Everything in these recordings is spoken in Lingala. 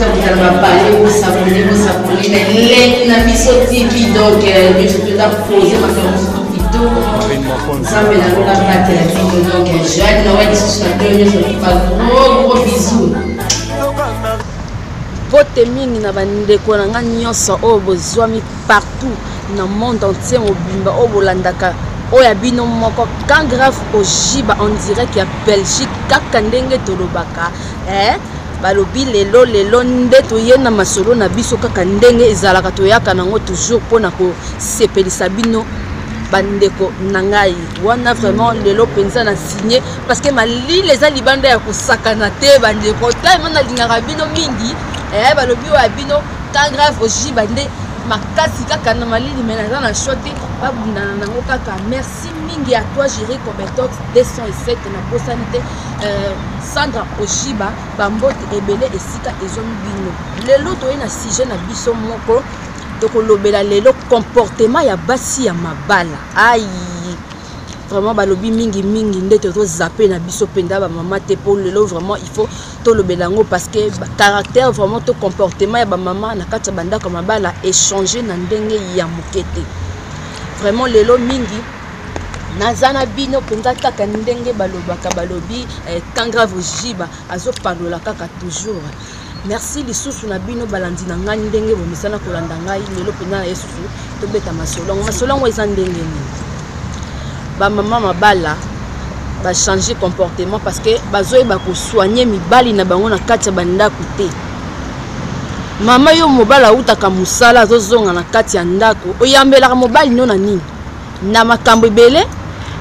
Bokota kota na bapale, bosabone, bosabone na elengi na biso TV. Donc nyonso toza pose makambo mosusu kitoko. Nzambe na lola batela bino. Donc joyeux Noël lisusu na bino nyonso, ba gros gros bisous. Mbote mingi na bandeko na nga nyonso oyo bozwami partout na monde entier mobimba, oyo bolandaka oyo ya bino moko Camp Grave Ojiba en direct ya Belgique. Kaka ndenge tolobaka, eh? Balobi lelo lelo nde toye na masolo na biso, kaka ndenge ezalaka, toyaka nango toujours mpona kosepelisa bino, bandeko na ngai. Wana vraiment lelo mpenza na signe, parce que malili eza libanda ya kosakana te. Bandeko, tellement nalingaka bino mingi, eh, balobi oyo ya bino Camp Grave Ojiba nde makasi kaka na malili, me naza na choix te, babundana nango kaka. Merci mingi ya toi, Géri Cobetox 207, nabosani te, Sandra Ojiba, bambote ebele esika ezwami bino. Lelo toye na sujet na biso moko, tokolobela lelo comportement ya basi ya mabala. Ai, vraiment balobi mingi mingi nde tozozape na biso mpenza bamama te, mpo lelo vraiment il faut tolobela yango, parce que caractère vraiment to comportement ya bamama na kati ya bandako ya mabala échange na ndenge ya moke te. Vraiment lelo mingi naza na bino mpenza kaka ndenge balobaka, balobi Camp Grave Ojiba azopalola kaka toujours. Merci lisusu na bino balandi na ngai, ndenge bomesana kolanda ngai. Lelo mpenza na ye susu tobeta masolo yango. Masolo yango eza ndenge nini bamama mabala bachange comportement, parce que bazoyeba kosoigne mibali na bango na kati ya bandako te. Mama, yo mobali autaka mosala, azozonga na kati ya ndako, oyambelaka mobali no na nini? Na makambo ebele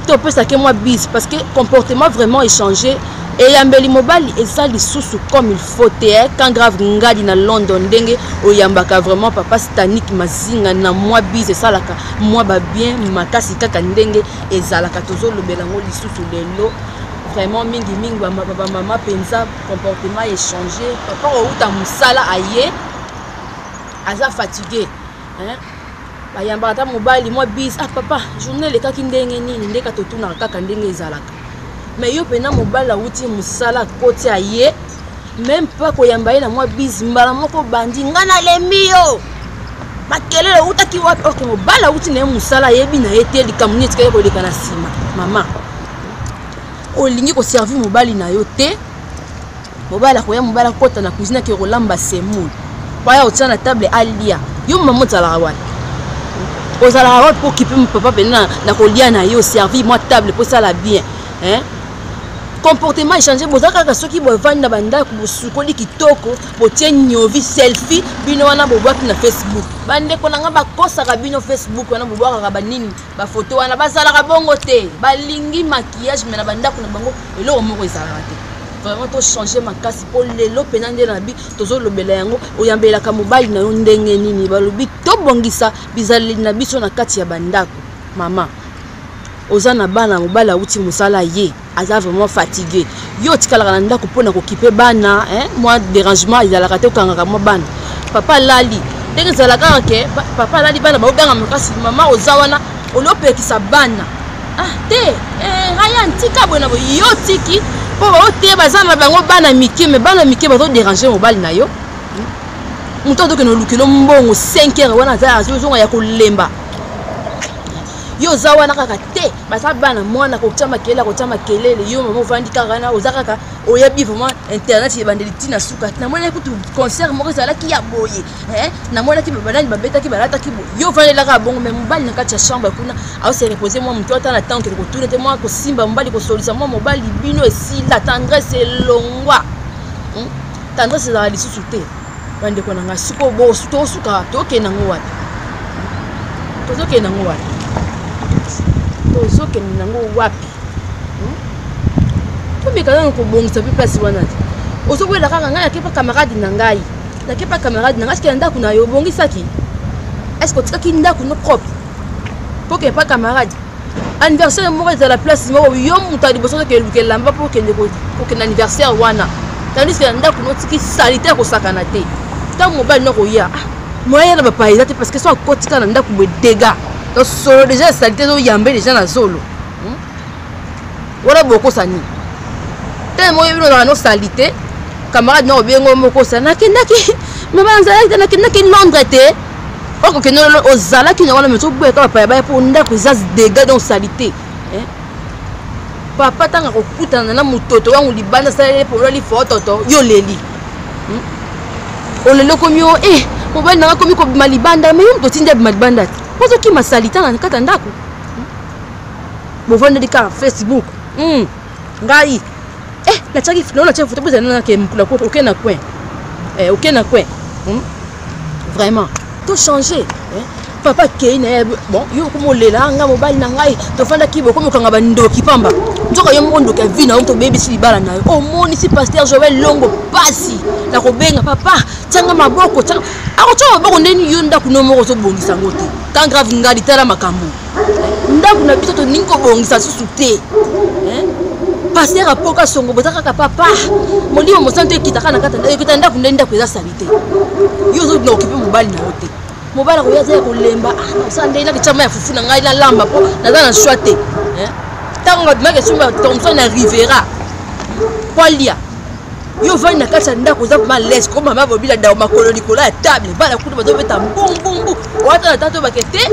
to opesaki mwa bise, parce que comportement vraiment échangé, eyambeli mobali eza lisusu comme il faut te. Camp Grave Ngadi na London, ndenge oyambaka vraiment papa Stanik Mazinga na mwa bise, esalaka mwa babien makasi, kaka ndenge ezalaka. Tozolobela yango lisusu lelo vraiment mingi mingi, bamama mpenza comportement échangé. Papa outa mosala, aye, aza fatigué, hein? Bayambaka ata mobali mwa bise: "Ah papa, journée elekaki ndenge nini?" Ndeka totunaka kaka ndenge ezalaka. Mais yo mpena, mobali awuti mosala, akoti, aye, même pas koyamba ye na mwa bise, mbala moko bandi: "Nga nalembi yo, makelele, outaki wapi?" Ok, mobali awuti na ye mosala, ayebi na ye te likambo nini etikali koleka na nsima. Mama, olingi koservir mobali na yo te. Mobali akoya, mobali akota na cuisine, ake kolamba semoule po aya kotia na table alia. Yo mama ozalaka wapi? Ozalaka wapi mpo okipe papa pene na kolia na ye, oservir mwa table mpo esala bien, hein? Comportement échange, boza kaka soki bovandi na bandako, bosukoli kitoko, botie nyovi, selfie, bino wana bobwaki na Facebook. Bandeko na nga, bakosaka bino. Facebook wana bobwakaka banini, bafoto wana, bazalaka bongo te. Balingi maquillage, me na bandako na bango eloko moko ezalaka te. Vraiment tochange makasi, mpo lelo mpena nde na bi tozolobela yango. Oyambelaka mobali na yo ndenge nini? Balobi tobongisa bizaleli na biso na kati ya bandako. Mama, oza na bana, mobali awuti mosala, ye aza vraiment fatigué, yo otikalaka na ndako mpona kokipe bana, hein? Mwa dérangement ezalaka te, okangaka mwa bana, papa alali, ndenge ezalaka kaka ke papa alali, bana baoganga makasi. Mama oza wana, oliopekisa bana: "Ah te, Ryan, tika boye na boye." Yo otiki mpo bao te, baza na bango bana mike, me bana mike bazoderange mobali na yo. Moto azokende olukelo mbongo 5 heures wana, aza azozonga ya kolemba, yo oza wana kaka te, baza bana, mwana kotia makelele, akotia makelele. Yo mama ovandi kaka wana, oza kaka oyebi vraiment internet ebandeli ntina suka. Namonaki kutu concert moko ezalaki ya boye, namonaki banani babetaki, balataki boye. Yo ovandelaka bongo, me mobali na kati ya chambre kuna aose repose. Mwa motu ata na temps okende kotuna te, mwa kosimba mobali, kosolisa mwa mobali, bino esila, tendresse elongwa, Tendresse ezalaka lisusu te. Bandeko na ngai, sikoyo tosuka, tokende yango wapi? Tozokende yango wapi? Tozokende yango wapi? Tomeka nano kobongisa mpe place wana te. Ozokwela kaka: "Ngai nakepa camarade na ngai, nakepa camarade na ngai." Sike na ndako na yo obongisaki? Est-ce otikaki ndako no propre mpo kepa camarade? Anniversaire moko ezala place moko, yo moto ya liboso ozokende luka elamba mpo okende kokende anniversaire wana, tandis que na ndako notiki saleté ya kosakana te. Ntango mobali no koya, moyen na bapaya eza te, parce que so akotika na ndako boye, dégâts, donc solo déjà ya saleté ezoyambe déjà na zolo wana. Bokosa nini? Tele moko bino ozalaka no saleté. Camarade na obengo moko sa nakendaki mama nazalaki te, nakendaki Londres te. Okokende ozalaki na wana, mais ozoboyaka bapaya baya mpo ndako eza dégâts, donc salité. Papa ntango akokutana na mototo wangu libanda, asaleli polo lifototo, yo leli oleli, okomi o e mobali nanga akomi kobima libanda. Mais yo moto otindi abima libanda te, mpo ozokima salite na kati ya ndako. Bovandeli kaka Facebook. Ngai natiaki nao, natiaki foto bozali nake mokula, oke na coin, oke na coin. Vraiment, to changer. Papa akei na ye, bon, yo okomi olela nga mobali na ngai tofandaki, bokomi okanga bandoki pamba. Nzoka yo moko ndoki ya vie na yo, tobebisi libala na yo. Omonisi pasteur Joel Longo pasi na kobenga papa, tianga maboko, tianga, akotia maboko ndeni? Yo ndako no moko ozobongisa yango te. Quand grave ngali, tala makambo ndako na biso tolingi kobongisa susu te. Pasteur apoka songo, boza kaka papa, molimo mosantu ekitaka na kati, ekita ndako nde ndako eza sali te. Yo ozobina okipe mobali na yo te. Mobali akoya, aza ya kolemba, osala ndenge nakitya mai ya fufu na ngai, nalamba mpo naza na choix te. Ntango abimaki esomba Thomson na Rivera po alia, yo ovandi na kati ya ndako, oza vraiment l'aise ko mama bobila dao, makolo likolo ya table, bana kuna bazobeta mbumbumbu, owata na tata obake te,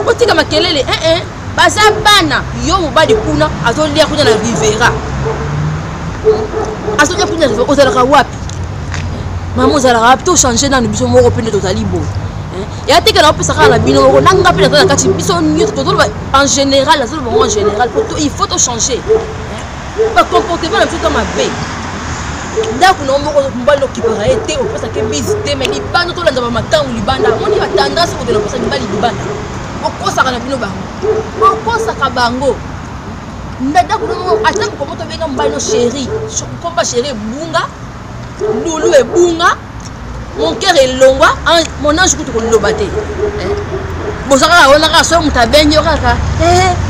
otika makelele ee baza bana. Yo mobali kuna azolia kuna na Rivera, azolia kuna na Rivera, ozalaka wapi mama? Ozalaka wapi? Tochange nanu biso moko mpe nde tozali boye. Ya teke na opesa kaka na bino moko, na nga mpe naza na kati, biso nyonso tozoloba en général, nazoloba ngo en général. Il faut tochanger bacomportement na biso to mabe. Ndako na yo moko, mobali okipaka ye te, opesaka bise te, mais libanda tolanda bamakangu libanda, omoni batendance kokende kopesa mibali libanda. Bokosaka na bino bango, bokosaka bango. Ndako na moko, ata mokomo tobenga mobali no chéri, komba chéri ebunga, lulu ebunga, mon cœur elongwa, mon ange kutu koloba te. Boza kaka wana kaka soki moto abengi yo kaka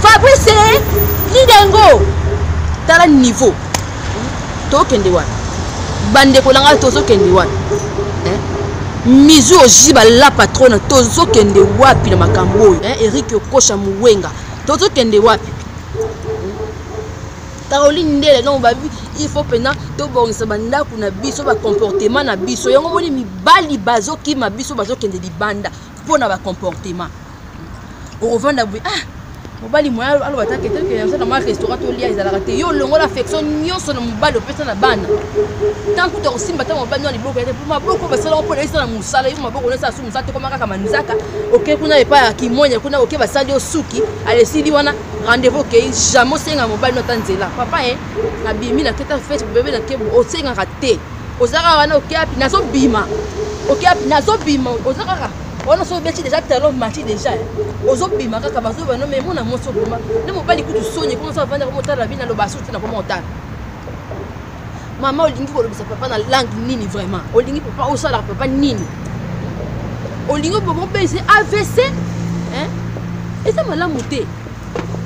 Fabrice lidengo. Tala niveau tokende wana, bandeko na ngai, tozokende wana mizu oji bala patrona, tozokende wapi na makambo oyo? Erik Okosha Mowenga, tozokende wapi? Caroline Ndele, donc babi il faut mpena tobongisa bandako na biso, bacomportement na biso. Yango moni mibali bazokima biso, bazokende libanda mpo na bacomportement. Okovanda boye, ah, mobali moya aloba take te, na mwa restaurant tolia, ezalaka te. Yo olongola affection nyonso na mobali, opesa na bana. Tant kuta kosimba ta mobali na liboko te, po maboko basalaka mpona esala mosala. Yo maboko nesala su mosala te, koma kaka manzaka. Oke kuna epai ya kimonya kuna, oke basali yo suki, alesili wana rendez-vous, okei jamais osenga mobali no ata nzela. Papa e nabimi, naketa fete bebe, nake, osengaka te. Oza kaka wana, oke api nazobima, oke api nazobima, oza kaka wana. So obeti déjà talon, mati déjà, ozobima kaka, bazoba no me mona mwasi obima nde mobali kutu soni ekoma so avanda komotala bino, aloba susu te na komotala. Mama, olingi kolobisa papa na langue nini? Vraiment, olingi papa osalaka papa nini? Olingi bobese AVC? Eza malamu te.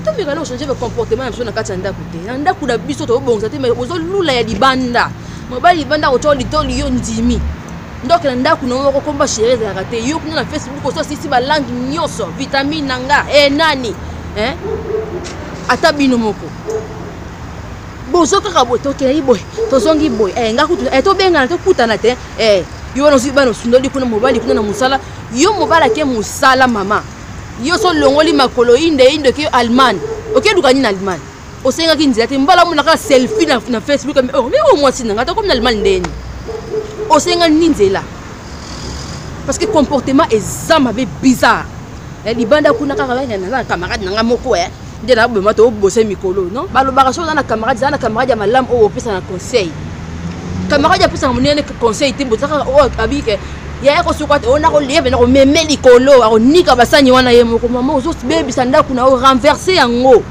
Tomeka na kochange bacomportement na biso na kati ya ndako te. Na ndako na biso tobongisa te, mais ozolula ya libanda. Mobali libanda akotya litoli, yo ndimi ndoke na ndako na moko, komba chéri ezalaka te. Yo kuna na Facebook ososisi balangue nyonso, vitamine na nga e nani, ata bino moko bozo kaka boye, tokei boye, tozongi boye, nga kutu tobengana, tokutana te. Yo wana ozwi bana, osundoli kuna, mobali kuna na mosala. Yo mobali ake mosala, mama, yo so olongoli makolo inde inde, oke Allemagne, okeluka nini na Allemagne? Osengaki nzela te. Mbala omona kaka selfie na Facebook, oh, mais oyo mwasi na ngai tokomi na Allemagne ndeni? Osenga nini nzela? Parce que comportement eza mabe, bizarre. Libanda kuna kaka naza na camarade na ngai moko nde naboma, tobose mikolo. Non, balobaka so oza na camarade, eza na camarade ya malamu oyo opesa na conseil. Camarade apesaka monene conseil te, boza kaka oyo abike yaya kosuka te, oyo nakolia pena komeme likolo, akonika basani wana ye moko. Mama, ozobebisa ndako na yo, renverse yango,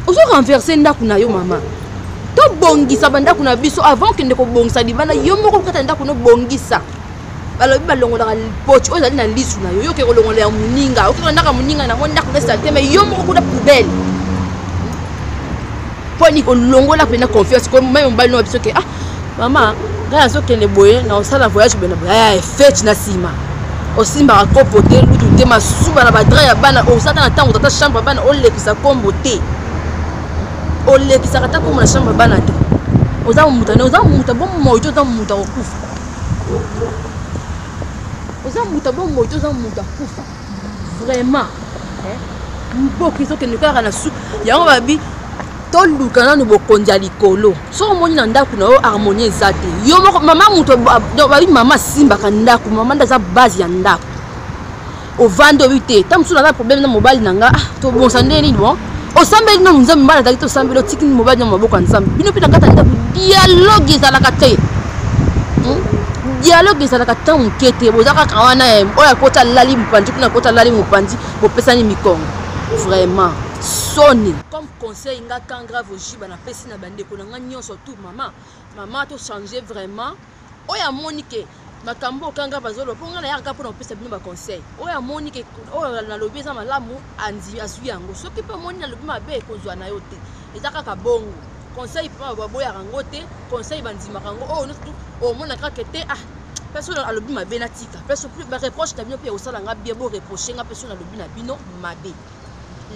ozo renverse ndako na yo. Mama, tobongisa bandako na biso avant okende kobongisa libanda. Yo moko kata ndako nobongisa. Balobi balongolaka poche oyo ezali na lisu na yo, yo oke kolongola ya moninga, oke kondaka moninga nango ndako na saleté, mais yo moko kuna poubelle. Mpo nini kolongola mpena confiance ko meme mobali no biso ke ah mama, ngai nazokende boye na kosala voyage boye na boye, fete na nsima, osimbaka kopo te, lutu te, masuba na badra ya bana, osaka na ntango tata chambre ya bana, olekisa kombo te, olekisaka ata kombo na chambre ya bana te. Oza moto oza moto bomoi te, oza moto akokufa. Oza moto bomoi te, oza moto akufa. Vraiment. Mboka ezokende kaka na su yango babi toluka nanu bokonzi ya likolo. Soki omoni na ndako na yo harmonie eza te, yo moko mama moto babi mama asimbaka ndako, mama nde aza base ya ndako. Ovandi obi te, ta mosusu naza problème na mobali na nga, tobongisa nde nini? Bon, osambeli nanu Nzambe, mobali azalaki te, osambeli, otiki mobali na maboko ya Nzambe. Bino mpe na kati ya ndako dialogue ezalaka te, dialogue ezalaka ntango moke te. Boza kaka wana, oyo akota alali mopanzi kuna, akota alali mopanzi, bopesani mikongo. Vraiment soni. Comme conseil nga kan grave ojiba napesi na bandeko na nga nyonso tout, mama mama tochange vraiment. Oyo amoni ke makambo oyo kanga bazoloba, mpo ngai nayaka mpona kopesa bino baconseil, oyo amoni ke oyo nalobi eza malamu, azwi yango. Soki mpe omoni nalobi mabe, ekozwa na yo te, eza kaka bongo. Conseil mpe baboyaka yango te, conseil bandimaka yango. Oyo nyonso omona kaka te, ah, mpe soki alobi mabe natika, mpe soki bareproche na bino mpe ekosala nga bien, boreproche nga mpe soki nalobi na bino mabe.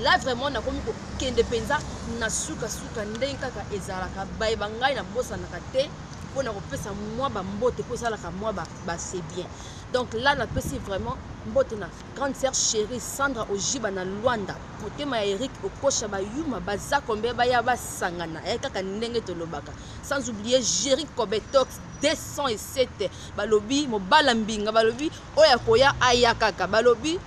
Là vraiment nakomi kokende mpenza na sukasuka, ndenge kaka ezalaka. Bayeba ngai nabosanaka te mpona kopesa mwa bambote mpo esalaka mwa ba c'est bien. Donc là napesi vraiment mbote na grande sœur chérie Sandra Ojiba na Luanda, motema ya Eric Okosha, bayuma baza kombe baya basangana kaka ndenge tolobaka. Sans oublier Jerry Kobetox 207, balobi mobala mbinga, balobi oyo akoya aya kaka, balobi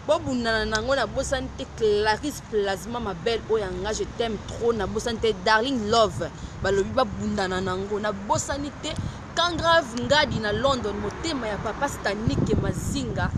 bobundana nango. Nabosani te Clarisse Plasma, ma belle oyo yanga, je t'aime trop. Nabosani te Darling Love, balobi babundana nango. Nabosani te Kangrave Ngadi na London, motema ya papa Stanike Mazinga,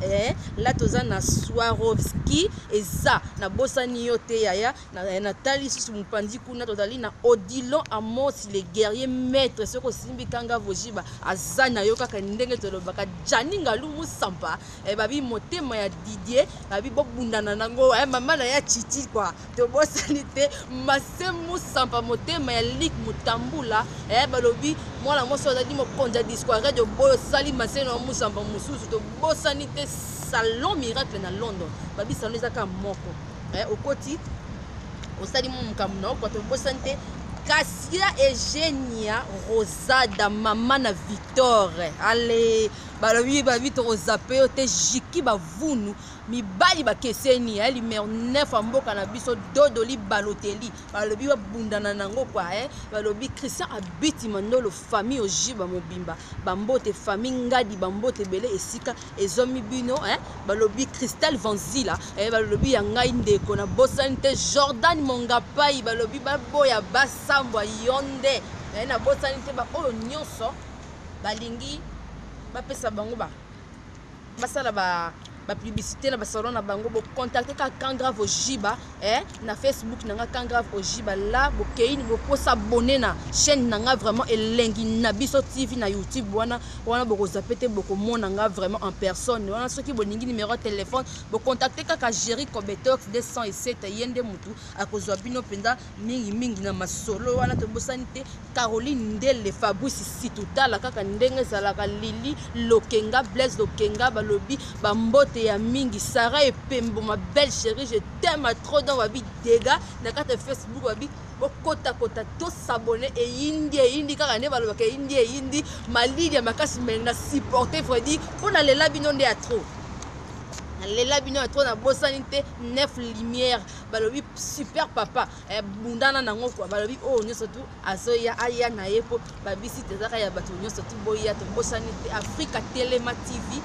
la toza na Swarovski eza. Nabosani yo te yaya. Natali lisusu mopanzi kuna, tozali na Odilon Amos le guerrier maître. Soki osimbi kanga vojiba aza na yo kaka ndenge tolobaka. Jani Ngalu Musampa, babi motema ya Didier, babi bobundana nango, mama na ya Chichi kwa. Tobosani te Mase Musampa, motema ya Lik Mutambula, balobi mwana mwasi azali mokonzi ya disco radio boyo osali Mase na Musampa mosusu. Tobosani te Salon Miracle na London, babi salon eza kaka moko, okoti osali mwa mokambo na yo kwa. Tobosani te Kasia Eugenia Rosada, mama na Victor, ale balobi babi tokozape yo te. Jiki bavunu mibali bakeseni ya numéro 9 ya mboka na biso, Dodoli Baloteli, balobi babundana nango kwa. Balobi Christian Abiti Mandolo, famille Ojiba mobimba bambote, famille Ngadi bambote ebele esika ezwami bino. Balobi Christelle Vanzila, balobi ya ngai ndeko. Nabosani te Jordan Mongapai, balobi baboya basambwa yo nde. Nabosani te baoyo nyonso balingi bapesa bango basala ba bapublicité na basalon na bango, bocontacte kaka Kangrave Ojiba na Facebook na nga Kangrave Ojiba. La bokei bokosabone na chaîne na nga vraiment Elengi na Biso TV na YouTube wana wana, bokozape te, bokomona nga vraiment en personne wana. Soki bolingi numéro ya téléphone, bocontacte kaka Jerry Cobetox 207, ye nde motu akozwa bino mpenza mingimingi na masolo wana. Tobosani te Caroline Ndele, Fabrice Situtala, kaka ndenge ezalaka. Lili Lokenga, Blaise Lokenga, balobi bambote ya mingi. Sara Epembo, ma belle chérie, je t'aime trop. Donc babi dega na kati ya Facebook, babi bokotakota tosabone. Eyindi eyindi kaka nde balobaka, eyindi eyindi, malili ya makasi, me na supporte Fredi mpo nalela bino nde ya trop, nalela bino ya trop. Nabosani te Neuf Lumière, balobi super papa, bundana nango kwa. Balobi oyo nyonso tu azoya aya na ye mpo babisi tezaka ya bato nyonso tu boya. Tobosani te Afrika Telema TV,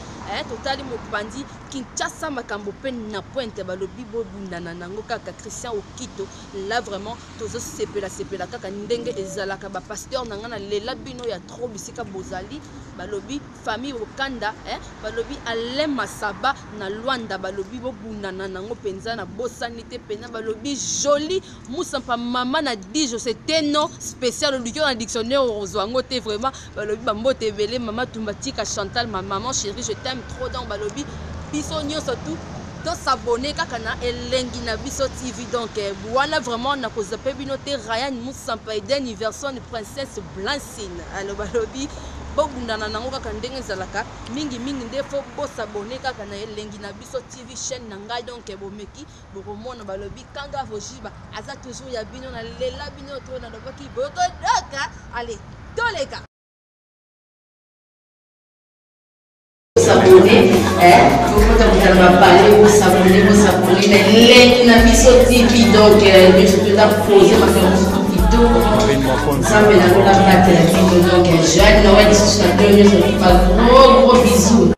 totali mopanzi Kinshasa, makambo mpe na pointe, balobi bobundana nango kaka. Christian Okito, là vraiment tozosepela sepela kaka ndenge ezalaka. Bapasteur na ngai, nalela bino ya trop bisika bozali. Balobi famille Okanda, balobi Alain Masaba na Lwanda, balobi bobundana nango mpenza. Nabosani te mpenza balobi Joli Musampa, mama na Dijo, c'était non spécial, oluki na dictionnaire okozwa yango te. Vraiment balobi bambote ebele. Mama Tumba Tika Chantal, ma maman chérie, je t'aime trop. Donc balobi biso nyonso tu tosabone kaka na Elengi na Biso TV. Donc wana vraiment nakozape bino te. Ryan Musampa, Eden Iverson, Princesse Blancine, alo balobi bobundana nango kaka ndenge ezalaka mingimingi nde fo bosabone kaka na Elengi na Biso TV, chaîne na ngai. Donc bomeki bokomona, balobi Kanga Vojiba aza toujours ya bino. Nalela bino to nalobaki bokodoka. Ale. Toleka. S'abonner, bokota kotala bapale, bosabone, bosabone na elengi na biso TV. Donc nyonso toza pose makambo mosusu kitoko. Nzambe na lola batela bino. Donc joyeux Noël lisusu na bino nyonso, ba gros gros bisous.